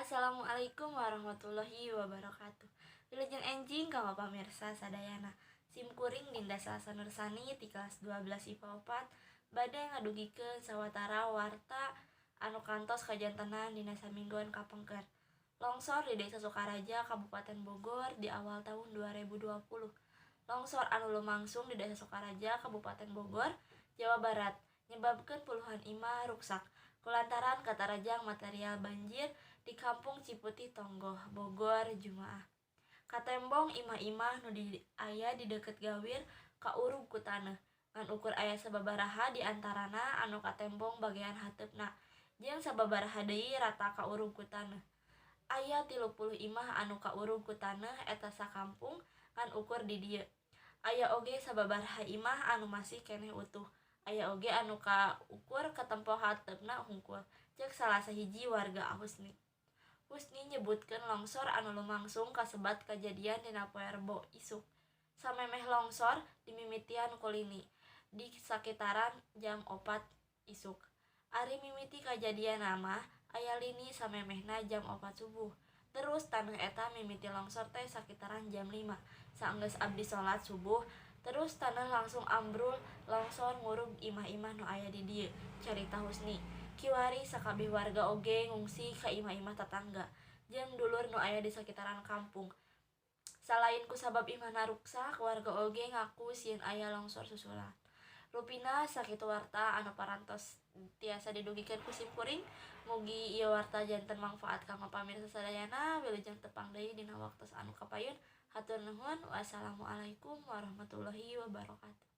Assalamualaikum warahmatullahi wabarakatuh. Wilujeng enjing ka pamirsa sadayana. Sim kuring Dinda Salsa Nursani ti kelas 12 IPA 4 bade ngadugikeun sawatara warta anu kantos kajantenan dina samingguan kapengker. Longsor di Desa Sukaraja, Kabupaten Bogor di awal tahun 2020. Longsor anu lumangsung di Desa Sukaraja, Kabupaten Bogor, Jawa Barat, nyebabkeun puluhan imah ruksak kulantaran katarajang material banjir di Kampung Ciputih Tonggoh, Bogor, Jumaah. Katembong imah-imah nu aya di deukeut gawir kaurug ku taneuh, ngan ukur aya sababaraha di antarana anu katembong bagean hateupna, jeung sababaraha deui rata kaurug ku taneuh. Aya 30 imah anu kaurug ku taneuh eta sakampung ngan ukur di dieu. Aya oge sababaraha imah anu masih keneh utuh. Aya oge anu kaukur katempo hateupna hungkul, ceuk salah sahiji warga Husni. Husni nyebutkeun longsor anu lumangsung kasebat kajadian dina poe Rebo isuk. Samemeh longsor dimimitian ku lini di sakitaran jam 4 isuk. Ari mimiti kajadianna mah aya lini samemehna jam 4 subuh. Terus taneuh eta mimiti longsor teh sakitaran jam 5. Saenggeus abdi salat subuh terus taneuh langsung ambrul longsor ngurug imah-imah nu aya di dieu, carita Husni. Kiwari sakabeh warga oge ngungsi ka imah-imah tatangga jeung dulur nu aya di sakitaran kampung. Salain kusabab imahna ruksak, warga oge ngaku sieun aya longsor susulan. Rupina sakitu warta anu parantos tiasa didugikeun ku simkuring. Mugi ieu warta janten mangfaat kanggo pamirsa sadayana. Wilujeng tepang deui dina waktos anu kapayun. Hatur nuhun. Wassalamualaikum warahmatullahi wabarakatuh.